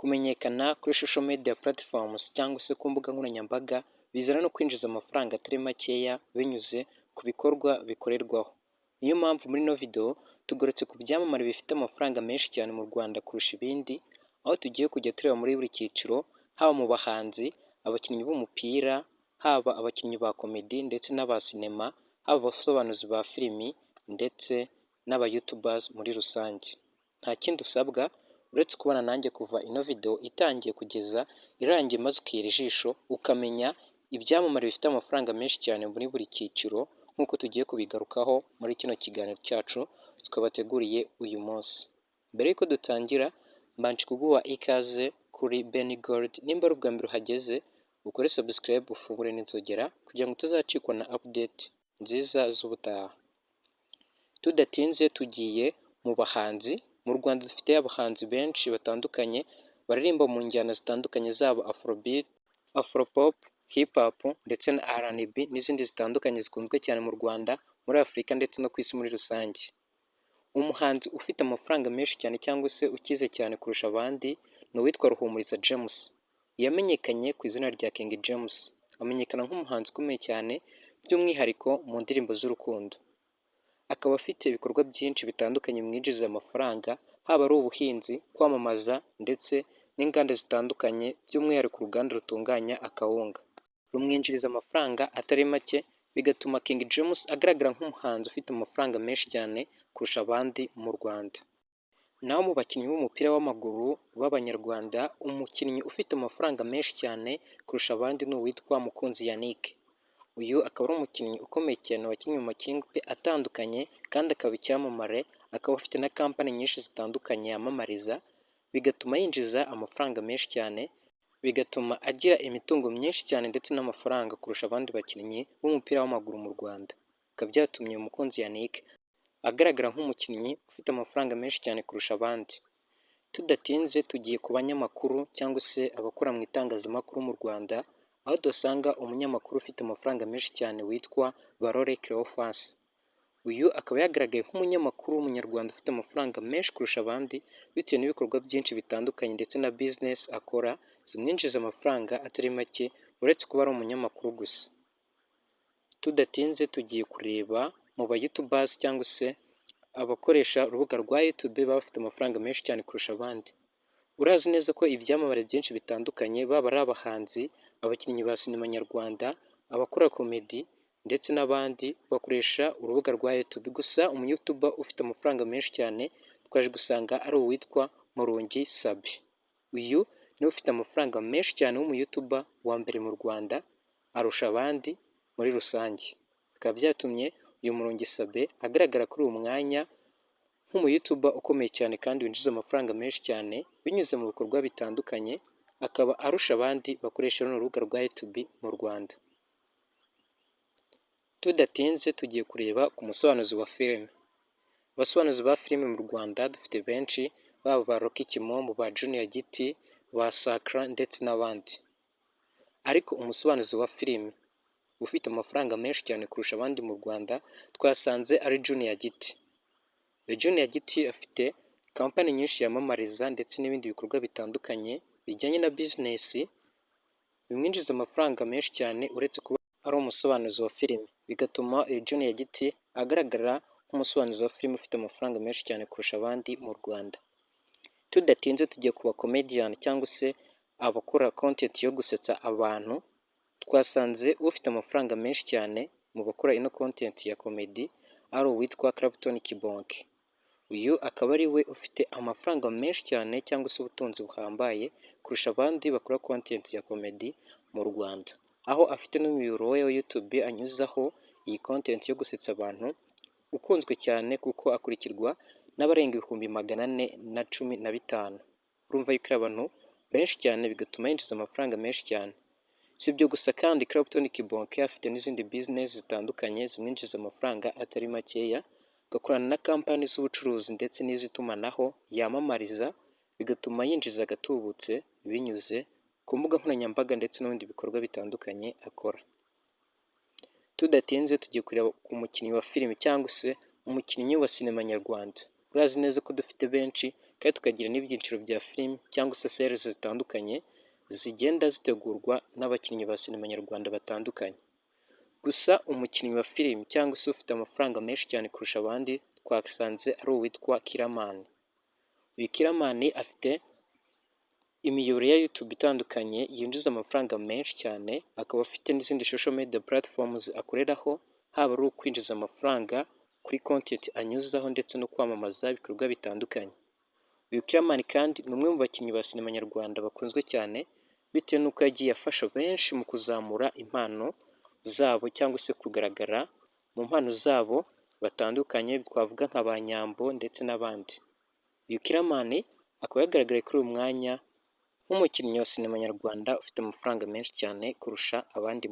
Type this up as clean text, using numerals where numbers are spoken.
Kumenyekana kuri social media platforms cyangwa se ku mbuga nkoranyambaga bizana no kwinjiza amafaranga atari makeya binyuze ku bikorwa bikorerwaho. Niyo mpamvu muri ino video tugarutse ku byamamare bifite amafaranga menshi cyane mu Rwanda kurusha ibindi, aho tugiye kujya tureba muri buri cyiciro, haba mu bahanzi, abakinnyi b'umupira, haba abakinnyi ba comedy ndetse n'aba sinema, haba abasobanuzi ba filimi ndetse n'aba youtubers muri rusange. Nta kindi usabwa uretse kubana nanjye kuva ino video itangiye kugeza irangiye, maze ukihera ijisho ukamenya ibyamamare bifite amafaranga menshi cyane muri buri cyiciro, nk'uko tugiye kubigarukaho muri kino kiganiro cyacu twabateguriye uyu munsi. Mbere y'uko dutangira, mbanje kuguha ikaze kuri Benny Gold. Nimba ari ubwa mbere uhageze, ukore subscribe, ufungure n'inzogera kugira ngo utazacikwa na update nziza z'ubutaha. Tudatinze, tugiye mu bahanzi. Mu Rwanda dufite abahanzi benshi batandukanye baririmba mu njyana zitandukanye, zaba afrobeat, afropop, hip hop ndetse na R&B n'izindi zitandukanye zikunzwe cyane mu Rwanda, muri Afurika ndetse no ku isi muri rusange. Umuhanzi ufite amafaranga menshi cyane cyangwa se ukize cyane kurusha abandi ni uwitwa Ruhumuriza James. Yamenyekanye ku izina rya King James, amenyekana nk'umuhanzi ukomeye cyane by'umwihariko mu ndirimbo z'urukundo. Akaba afite ibikorwa byinshi bitandukanye bimwinjiriza amafaranga, haba ari ubuhinzi, kwamamaza ndetse n'inganda zitandukanye, by'umwihariko uruganda rutunganya akawunga. Rumwinjiriza amafaranga atari make, bigatuma King James agaragara nk'umuhanzi ufite amafaranga menshi cyane kurusha abandi mu Rwanda. Naho mu bakinnyi b'umupira w'amaguru b'Abanyarwanda, umukinnyi ufite amafaranga menshi cyane kurusha abandi ni uwitwa Mukunzi Yannick. Uyu akaba ari umukinnyi ukomeye cyane wakinnye mu makipe atandukanye kandi akaba icyamamare, akaba afite na kampani nyinshi zitandukanye yamamariza, bigatuma yinjiza amafaranga menshi cyane, bigatuma agira imitungo myinshi cyane ndetse n'amafaranga kurusha abandi bakinnyi b'umupira w'amaguru mu Rwanda. Bikaba byatumye Mukunzi Yannick agaragara nk'umukinnyi ufite amafaranga menshi cyane kurusha abandi. Tudatinze, tugiye ku banyamakuru cyangwa se abakora mu itangazamakuru mu Rwanda, aho dusanga umunyamakuru ufite amafaranga menshi cyane witwa Barore Cleophas. Uyu akaba yagaragaye nk'umunyamakuru w'Umunyarwanda ufite amafaranga menshi kurusha abandi, bitewe n'ibikorwa byinshi bitandukanye ndetse na business akora zimwinjiza amafaranga atari make, uretse kuba ari umunyamakuru gusa. Tudatinze, tugiye kureba mu ba youtubers cyangwa se abakoresha urubuga rwa YouTube baba bafite amafaranga menshi cyane kurusha abandi. Urazi neza ko ibyamamare byinshi bitandukanye, baba ari abahanzi, abakinnyi ba sinema nyarwanda, abakora comedy ndetse n'abandi, bakoresha urubuga rwa YouTube. Gusa umu youtuber ufite amafaranga menshi cyane twaje gusanga ari uwitwa Murungi Sabin. Uyu niwe ufite amafaranga menshi cyane w'umu youtuber wa mbere mu Rwanda, arusha abandi muri rusange. Bikaba byatumye uyu Murungi Sabin agaragara kuri uyu mwanya nk'umu youtuber ukomeye cyane kandi winjiza amafaranga menshi cyane binyuze mu bikorwa bitandukanye, akaba arusha abandi bakoresha runo rubuga rwa YouTube mu Rwanda. Tudatinze, tugiye kureba ku musobanuzi wa filime. Abasobanuzi ba filime mu Rwanda dufite benshi, baba ba Rocky Kimomo, ba Junior Giti, ba Sakara ndetse n'abandi. Ariko umusobanuzi wa filime ufite amafaranga menshi cyane kurusha abandi mu Rwanda twasanze ari Junior Giti. Uyu Junior Giti afite kampani nyinshi yamamariza ndetse n'ibindi bikorwa bitandukanye bijyanye na business bimwinjiza amafaranga menshi cyane, uretse kuba ari umusobanuzi wa filime, bigatuma uyu Junior Giti agaragara nk'umusobanuzi wa filime ufite amafaranga menshi cyane kurusha abandi mu Rwanda. Tudatinze, tugiye ku ba comedian cyangwa se abakora content yo gusetsa abantu, twasanze ufite amafaranga menshi cyane mu bakora ino content ya comedy ari uwitwa Clapton Kibonke. Uyu akaba ari we ufite amafaranga menshi cyane cyangwa se ubutunzi buhambaye kurusha abandi bakora content ya comedy mu Rwanda, aho afite n'umuyoboro we wa YouTube anyuzaho iyi content yo gusetsa abantu, ukunzwe cyane kuko akurikirwa n'abarenga 415,000. Urumva yuko ari abantu benshi cyane, bigatuma yinjiza amafaranga menshi cyane. Si ibyo gusa kandi, Clapton Kibonke afite n'izindi business zitandukanye zimwinjiza amafaranga atari makeya, agakorana na kampani z'ubucuruzi ndetse n'iz'itumanaho yamamariza, bigatuma yinjiza agatubutse binyuze ku mbuga nkoranyambaga ndetse n'ibindi bikorwa bitandukanye akora. Tudatinze, tugiye kureba ku mukinnyi wa filime cyangwa se umukinnyi wa sinema nyarwanda. Urazi neza ko dufite benshi kandi tukagira n'ibyiciro bya filime cyangwa se series zitandukanye zigenda zitegurwa n'abakinnyi ba sinema nyarwanda batandukanye. Gusa umukinnyi wa filime cyangwa se ufite amafaranga menshi cyane kurusha abandi twasanze ari uwitwa Killaman. Uyu Killaman afite imiyoboro ya YouTube itandukanye yinjiza amafaranga menshi cyane, akaba afite n'izindi social media platforms akoreraho, haba ari ukwinjiza amafaranga kuri content anyuzaho ndetse no kwamamaza ibikorwa bitandukanye. Uyu Killaman kandi ni umwe mu bakinnyi ba sinema nyarwanda bakunzwe cyane bitewe n'uko yagiye afasha benshi mu kuzamura impano zabo cyangwa se kugaragara mu mpano zabo batandukanye, twavuga nka ba Nyambo ndetse n'abandi. Uyu Killaman akaba yagaragaye kuri uyu mwanya nk'umukinnyi wa sinema nyarwanda ufite amafaranga menshi cyane kurusha abandi.